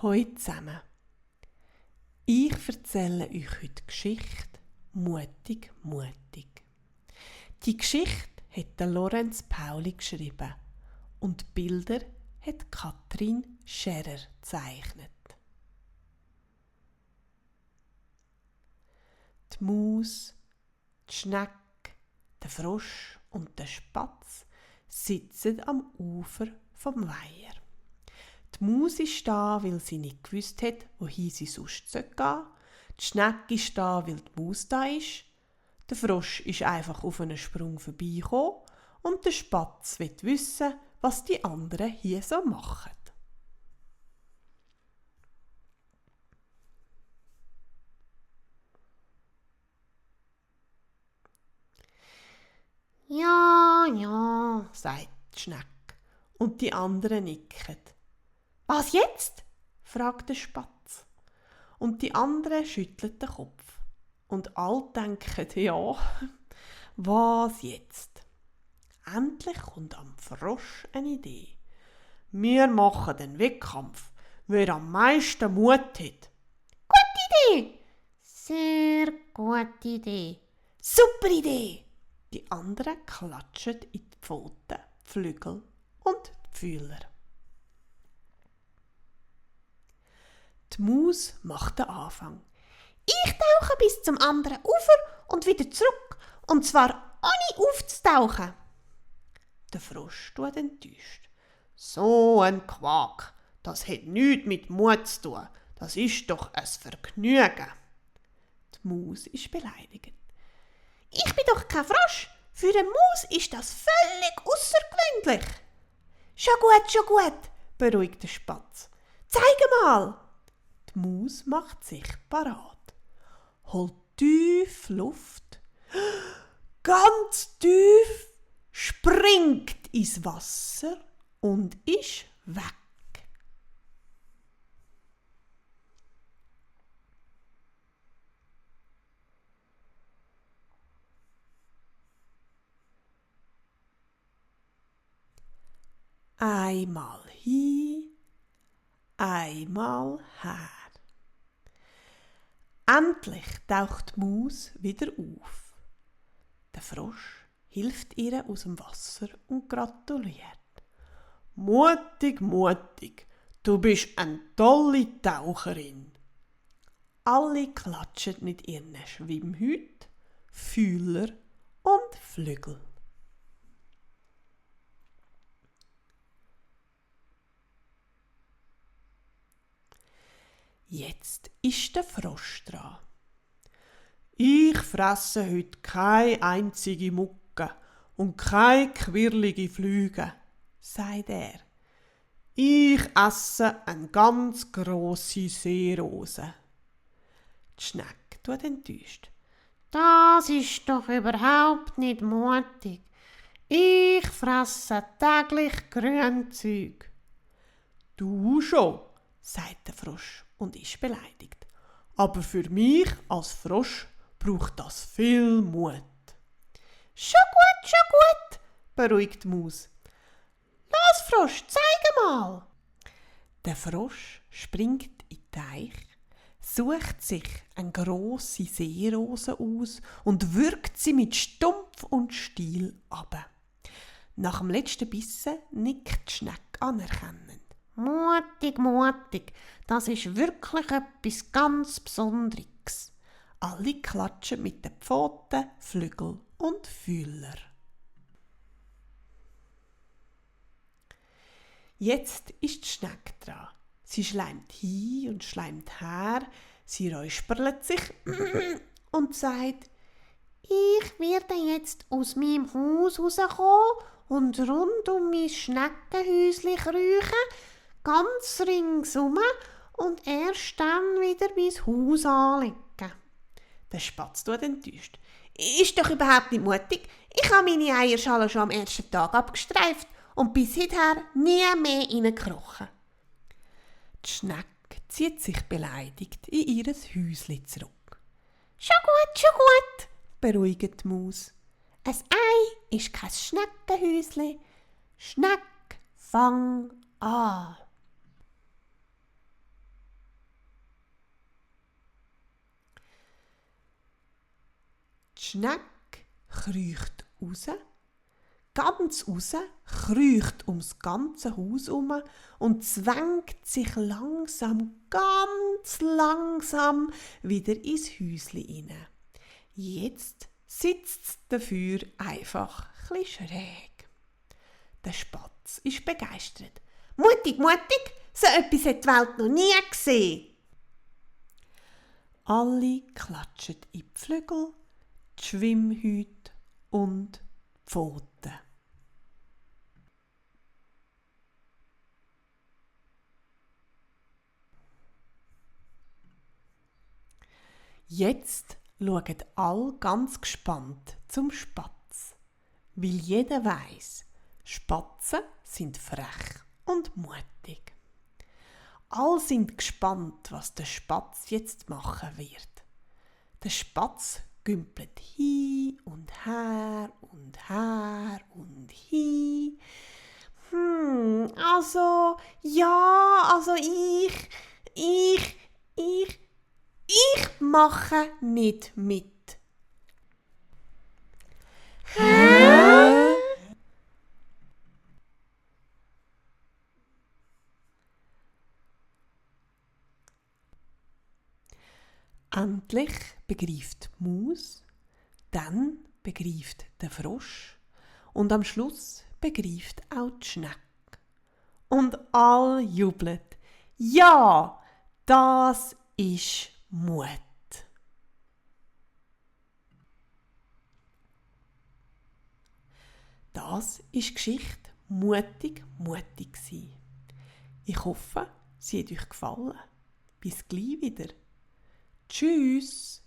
Hallo zusammen. Ich erzähle euch heute die Geschichte «Mutig, mutig». Die Geschichte hat Lorenz Pauli geschrieben und die Bilder hat Katrin Scherer gezeichnet. Die Maus, die Schnecke, der Frosch und der Spatz sitzen am Ufer vom Weiher. Die Maus ist da, weil sie nicht gewusst hat, wohin sie sonst gehen sollte. Die Schnecke ist da, weil die Maus da ist. Der Frosch ist einfach auf einen Sprung vorbeigekommen. Und der Spatz will wissen, was die anderen hier so machen. Ja, sagt die Schnecke. Und die anderen nicken. Was jetzt? fragt der Spatz. Und die anderen schütteln den Kopf. Und alle denken, ja, was jetzt? Endlich kommt am Frosch eine Idee. Wir machen den Wettkampf, wer am meisten Mut hat. Gute Idee! Sehr gute Idee. Super Idee! Die anderen klatschen in die Pfoten, Flügel und die Fühler. Die Maus macht den Anfang. Ich tauche bis zum anderen Ufer und wieder zurück, und zwar ohne aufzutauchen. Der Frosch tut enttäuscht. So ein Quark, das hat nichts mit Mut zu tun, das ist doch ein Vergnügen. Die Maus ist beleidigt. Ich bin doch kein Frosch, für eine Maus ist das völlig außergewöhnlich. Schon gut, beruhigt der Spatz. Zeige mal! Die Maus macht sich parat, holt tief Luft, ganz tief, springt ins Wasser und ist weg. Einmal hin, einmal her. Endlich taucht die Maus wieder auf. Der Frosch hilft ihr aus dem Wasser und gratuliert. Mutig, mutig, du bist eine tolle Taucherin. Alle klatschen mit ihren Schwimmhüten, Fühler und Flügeln. Jetzt ist der Frosch dran. Ich fresse heute keine einzige Mucke und keine quirlige Flüge, sagt er. Ich esse eine ganz grosse Seerose. Die Schnecke tut enttäuscht. Das ist doch überhaupt nicht mutig. Ich fresse täglich Grünzeug. Du schon, sagt der Frosch und ist beleidigt. Aber für mich als Frosch braucht das viel Mut. Schon gut, beruhigt die Maus. Los, Frosch, zeige mal! Der Frosch springt in den Teich, sucht sich eine grosse Seerose aus und würgt sie mit Stumpf und Stiel ab. Nach dem letzten Bissen nickt die Schnecke anerkennend. Mutig, das ist wirklich etwas ganz Besonderes. Alle klatschen mit den Pfoten, Flügel und Fühler. Jetzt ist die Schnecke dran. Sie schleimt hin und schleimt her, sie räusperlt sich und sagt, ich werde jetzt aus meinem Haus rauskommen und rund um mein Schneckenhäuschen kriechen, ganz ringsum und erst dann wieder mein Haus anlegen. Der Spatz tut enttäuscht. Ist doch überhaupt nicht mutig. Ich habe meine Eierschale schon am ersten Tag abgestreift und bis seither nie mehr reingekrochen. Die Schnecke zieht sich beleidigt in ihr Häuschen zurück. Schon gut, beruhigt die Maus. Ein Ei ist kein Schneckenhäuschen. Schneck, fang an. Schnecke kriecht raus, ganz raus, kriecht ums ganze Haus herum und zwängt sich langsam, ganz langsam wieder ins Häuschen hinein. Jetzt sitzt es dafür einfach ein bisschen schräg. Der Spatz ist begeistert. Mutig, mutig, so etwas hat die Welt noch nie gesehen. Alle klatschen in die Flügel, die Schwimmhüte und die Pfoten. Jetzt schauen alle ganz gespannt zum Spatz, weil jeder weiss, Spatzen sind frech und mutig. Alle sind gespannt, was der Spatz jetzt machen wird. Der Spatz gümpelt hin und her und her und hin. Ich mache nicht mit. Hä? Endlich begreift die Maus, dann begreift der Frosch und am Schluss begreift auch die Schnecke. Und all jubeln. Ja, das ist Mut. Das ist die Geschichte «Mutig, mutig sein». Ich hoffe, sie hat euch gefallen. Bis gleich wieder. Tschüss!